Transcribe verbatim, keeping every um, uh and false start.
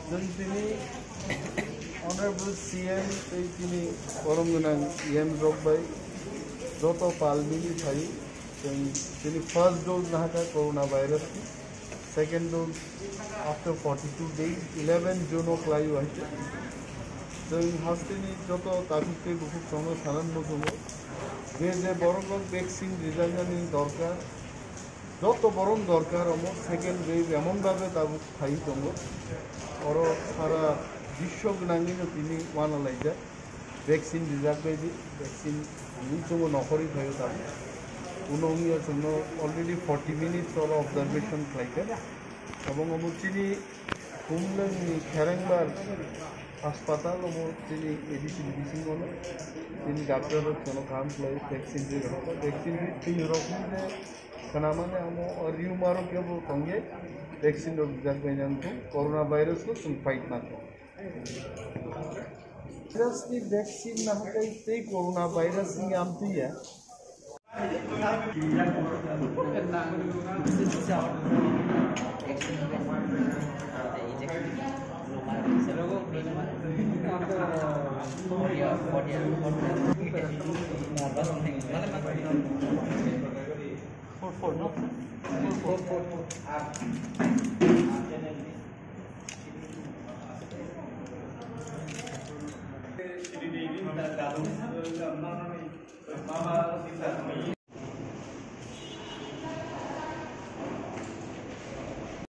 Joto tini honorable C M tei tini borom gwnang E M rok bai joto pal mili phai chwng tini first dose nahakha corona virus ni, second dose after forty two days eleven June o khlai o hai. Chwng hasteni joto takhuk tei bukhuk chwngno sanan muchungo je je borok rok vaccine rijaknani dorkar, joto borom dorkar omo second wave emon bhabe tabuk phai tongo. Oro sara biswo gwnangwino tini uanalaijak. Vaccine rijak bai di, vaccine ni chungo nokhorwi phaio tabuk. Uno wngya chwngno already forty minutes oro observation khlaikha. Abong omo chini Kumlangni Kherengbar hospital omo chini A D C bisingo no chini doctor rok chwngno kaham khlai vaccine ri rok, vaccine ri twi rok ni je khwnamani amo o rumor o kebo tongye vaccine rok rijak bai nang thung, corona virus no chwng fight nang thung. Virus ni vaccine nahakhe tei corona virus ni amtwi ya. Four four, no? Four four.